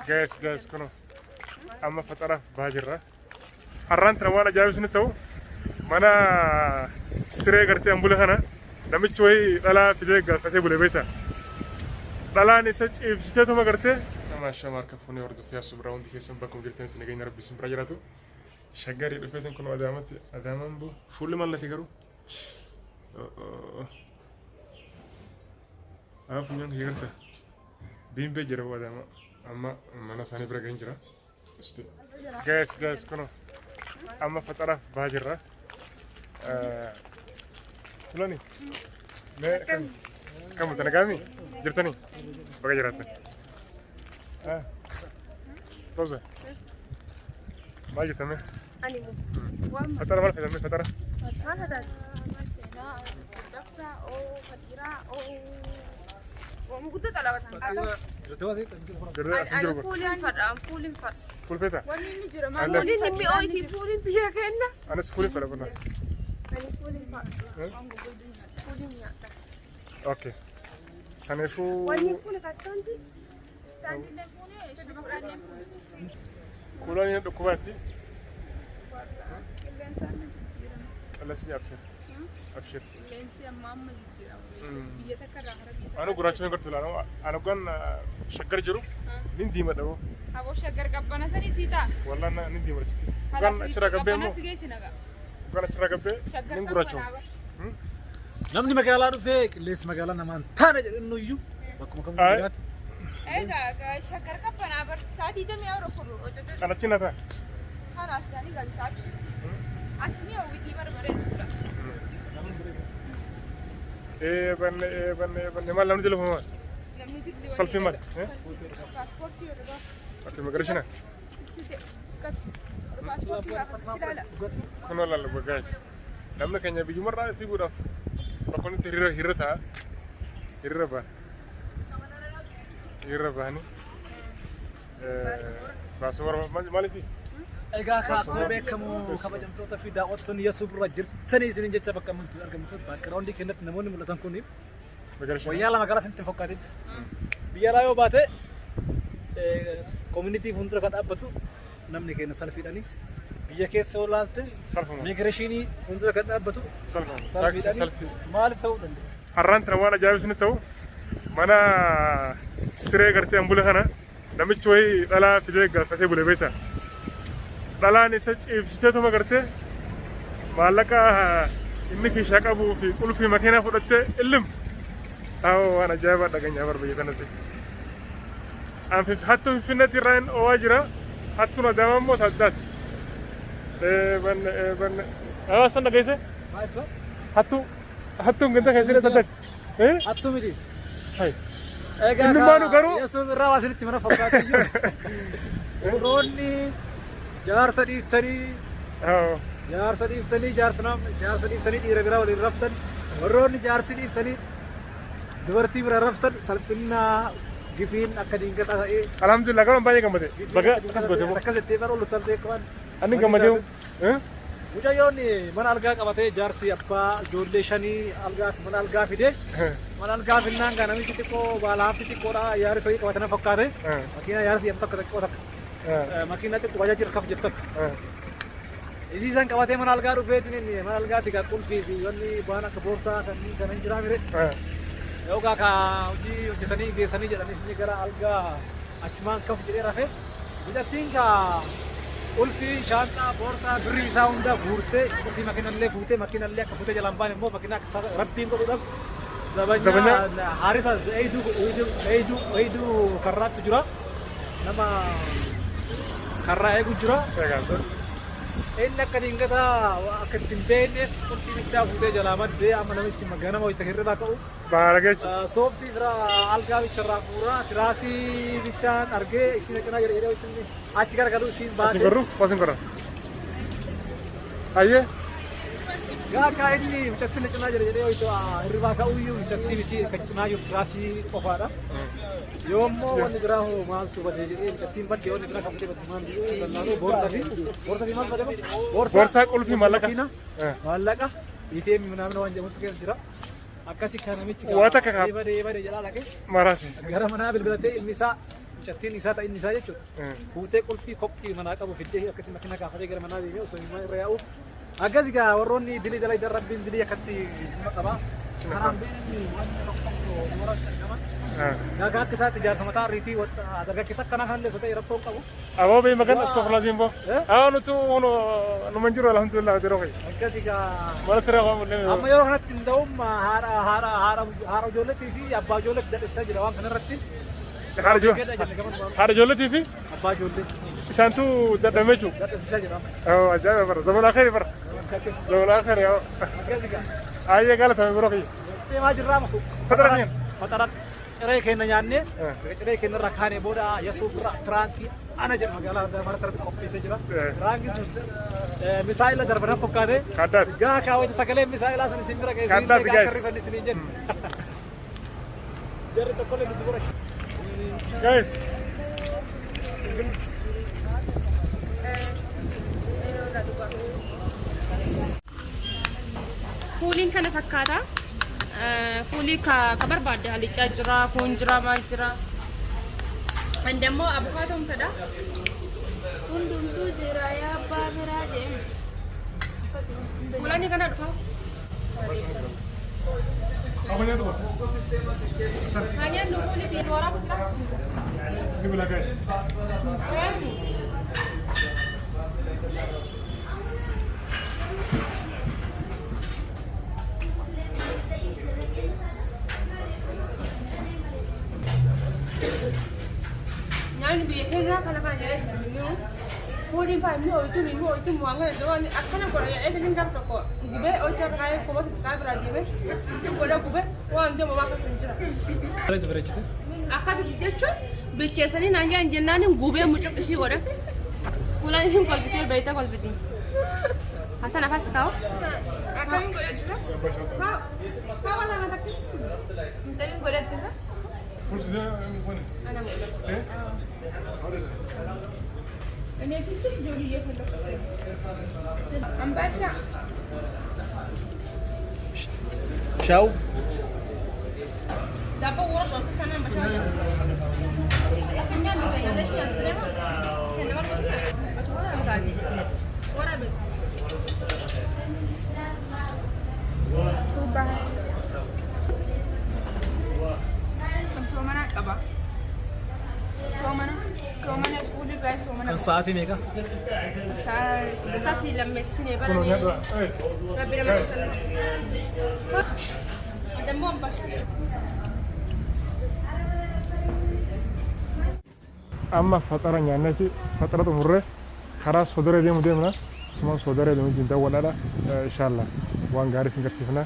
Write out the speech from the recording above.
Guys, guys, kunoo amma faxaraaf bahaa jirra. Har'aan tana waan ajaa'ibsiisni ta'u mana siree gartee ambula kana namichi wayii dhalaa fidee galfatee bule beektaa. Dhalaan isa ciibsiteetuma gartee. Maashaa harka fuunee hordoftee asuu biraa hundi keessan bakkuma jirtanitti nageenya rabbi isin bira jiraatu. Shaggarii dhufeetiin kun Adaamatti Adaamaan bu fuulli mallate garuu. Haa funyaan kiyya garta. Biimbee jira bu Adaama amma mana isaanii bira ga'een jira. Guys, guys, kunoo amma faxaraaf bahaa jirra. Tulani mee kam tana gaami jirtanii baga jiraattan. Rosa maal jettame? Ani immoo waan Faxara maal fedhame faxara? Maal fataati? Cabsaa, oo fatiraa, oo waan guddaa xalabatan. Jirra as Ani jiru. fuuliin fadha, ani fuuliin fadha. Fuul feeta? Wanni inni jira maal? Fuuliin hin mi'ooyti, fuuliin biyya kenna. Anis fuulin fedha bunna. Ani fuuliin fadha. Fuuliin nyaata. Okay. Saniifuu Wanni fuula kaastaanti? Istaandiillee fuulee, shukuraanillee fuulee. Kuulaan inni dhukkubaatti Qilleensa amma jijjiirama. Qilleensi abshir. Abshir. Qilleensi amma amma jijjiirama. Biyya takka irraa gara biyya Anu gurraacha hin gartuu ilaala. Anu gan shaggar jiru nin diimadha boo. Aboo shaggar qabbana sanii sii ta'a. Wallaan nin diimadha jechuudha. Gan achirraa gabbee Qabbana immoo si geessi nagaa. gan achirraa gabbee Shaggar nin gurraachoo. qabbanaa bara. Namni magaalaa dhufee qilleensi magaalaa namaan taana jedhu iyyuu bakkuma kamuu Aye. jiraatu. Egaa shaggar qabbanaa bara sa'aatii 24 hojjetu. Kan achi na ta'a. Karaa asgaanii galchaa abshir. Asni hawwitii barbareedudha. Ee banne ee banne ee banne maal namni jala maal? Namni dilli Salfii maal? Paaspoortii yeroo Okay, immigration. Paaspoortii gaafatu ilaala. Kunoo laalla guys. Namni keenya biyyumarraa fiiguudhaaf bakka inni hiriira hiriira ta'a. Hiriira ba'a. Hiriira bahanii. Baasaboora maaliifi? Egaa akkuma beekamu kabajamtoota fi daawwattoonni Yasuu bira jirtanii isiniin jecha bakka amantii argamtu background keenyatti namoonni mul'atan kun Immigration. wayyaa lama gara isinitti hin fakkaatin. Biyya alaa yoo baate community fuuldura kan dhaabbatu namni keenya salfiidhani. Biyya keessa yoo laalte Salfuma. immigration fuuldura kan dhaabbatu Salfuma. Taaksii salfiidhani. salfii. Maaliif ta'uu danda'a? Har'aan tana waan ajaa'ibsiisni ta'u mana siree gartee ambula kana namichi wayii dhalaa fidee galfatee bule beektaa. Dhalaan isa ciibsiteetuma gartee maallaqa inni kiishaa qabuu fi qulfii makiinaa fudhattee illim. Taa'oo waan ajaa'ibaa dhageenyaa bar biyya kanatti. Hattuu Finfinneetti irraa hin oowaa jira. Hattuun Adaamaa immoo addaati. Banne banne. San dhageesse? Maal ta'u? Hattuu hattuun ganda keessatti addaati. Hattuu miti. Hai. Egaa Innummaanuu garuu- Yasuu irraa waa isinitti mana fakkaatu iyyuu. Warroonni jaarsa dhiiftanii jaarsa dhiiftanii jaarsa nama jaarsa dhiiftanii dhiira biraa waliin raftan warroonni jaartii dhiiftanii dubartii bira raftan salphina gifiin akka dingataa ta'ee Alhamdulillah garuu baay'ee gammade. Baga akkas goote moo? Akkas jettee bara ol utaaltee akka waan Ani gammadee. Mucayyoon mana algaa qabatee jaarsi abbaa ijoollee shanii algaa mana algaa fide mana algaa finnaan gaa namichi xiqqoo baala hafti xiqqoodha yaaris wayii qabate na fakkaate makiina yaaris jedhamu takka xiqqoo takka makiina xiqqoo bajaajii irra jettu takka isii san qabatee mana algaa dhufeetiin mana algaati gaa qulfii fi wanni waan akka boorsaa kanneen kana hin jiraa mire yookaan ka hojii hojjetanii geessanii jedhanii inni gara algaa achumaan kaf jedhee rafee mucattiin ka qulfii shaanxaa boorsaa birrii isaa hunda guurtee qulfii makiinallee fuutee makiinallee akka fuutee jalaan baane immoo makiinaa akka rabbiin godhuudhaaf zabanyaa haarisa eeyduu eeyduu eeyduu karraattu jira nama karraa eegu jira. Inni akka dingataa akka ittiin beekneef qulfii bichaa fuutee jalaa baddee amma namichi ganama wayita hirribaa ka'u Baara jechuudha. Sooftii bira algaa bicharraa fuuraa tiraasii bichaan argee isiin cinaa jedhee jedhee wayita inni achi garagalu isiin Asin baate. gorru, asin gorra. Ayyee. Gaa inni mucattiin cinaa jedhe jedhee wayita hirribaa ka'uyyuu mucattii miti kan cinaa jiru tiraasii qofaadha. Yoo immoo wanni biraa hoo maaltu badee jedhee mucattiin badde wanni biraa kan badee badde maal jedhee lallaaluu boorsaa fi maal badee Boorsaa qulfii maallaqa. Makiina, maallaqa ATM ምናምን waan jedhamutu keessa jira. Akkasi kan namichi Waa takka badee badee jedhaa dhaqee Maraati. gara manaa bilbilatee ilmi isaa Mucattiin isaa ta'in isaa jechuudha. Fuutee qulfii kophii manaa qabu fiddee akkasii makiina kaafatee gara manaa deemee osoo himaa irra yaa'u. Akkas egaa warroonni dilii dalagaa rabbiin dilii akkatti nama qaba. Karaan beekni waan tokko tokko mooratti argama. Gagaa akka isaatti ijaarsa mataa riitii dargaggeessa akkanaa kanallee osoo ta'e rakkoo hin qabu. Aboo bee magan astaghfirullah zimbo. Ah nutu nu manjiru alhamdulillah diroo kee. Akkas egaa Mana siree waan mul'ame. Amma yeroo kanatti hin ta'um haadha haadha haadha haadha ijoolleetii fi abbaa ijoolleetti dadhabsiisaa jira waan kanarratti. Haadha ijoolleetii fi abbaa ijoollee isaantu dadhabee jechuudha. Dadhabsiisaa jira. Oh ajaa'iba bara zaman akhiri bara. Zaman akhiri yaa. Akkas egaa. Ayyee galatame biroo kiyya. Deemaa jirraa mafu. Fatara keenya. Fatara ciree keenya nyaannee ciree keenya irra kaanee booda yasuu bira piraankii ana jedhu magaalaa Adaamaa irratti qopheessee jira. Piraankii sun misaa'ila darbanan fakkaate. Kaddaati. Gaa kaawwate sagaleen misaa'ilaa sun isin bira geesse. Kaddaati guys. Akka rifanni isiniin jedhu. Jarri tokkollee nuti bira. Guys. Fuuliin kana fakkaata. Fuulii ka barbaadde halicaa jira, foon jira, maal jira. Kan dammoo abukaatoon fedha. Hundumtuu jira yaa abbaa biraa deemu. Fuulani kana dhufa. Hanyaan nu fuulii fi waraabu jira. Gibla guys. Nyaanni biyya keenyaa kana kana jedhee shamminuu fuuliin faa inni ooyituu inni ooyituu waan kana jedhu akkana godha jedhee inni gaaf tokko gubee ooyituu akka kaayee kophaa itti kaayee biraa deemee godha gubee waan deemu waan akkasuma jira. Bareedu bareechite. Akkati jechuun bilcheessanii naan jedhan jennaan gubee mucuq ishii godhe. Fuulaan ishiin kolfitee beeyta kolfiti. Hasan afas kaa'u. Akkamiin godhattisa? Kaa'u. Kaa'u waan kana takki. Akkamiin godhattisa? Ana mul'atu. እኔ ትንሽ ጆሮ እየፈለኩ አምባሻ Shaa'u. Daaboo warra soofistaan ambashaa jedhu. Soomana qaba. Soomana soomana fuulli baay'ee soomana Kan sa'aatii meeqa? Sasi lammeessine bara rabbi nama dammoo ambashaa. Amma faxara nyaanneeti faxara xumurree karaa sodaree deemu deemna. Asumaan sodaree deemu wajjin daawwadhaadha. Inshallah waan gaarii isin garsiifna.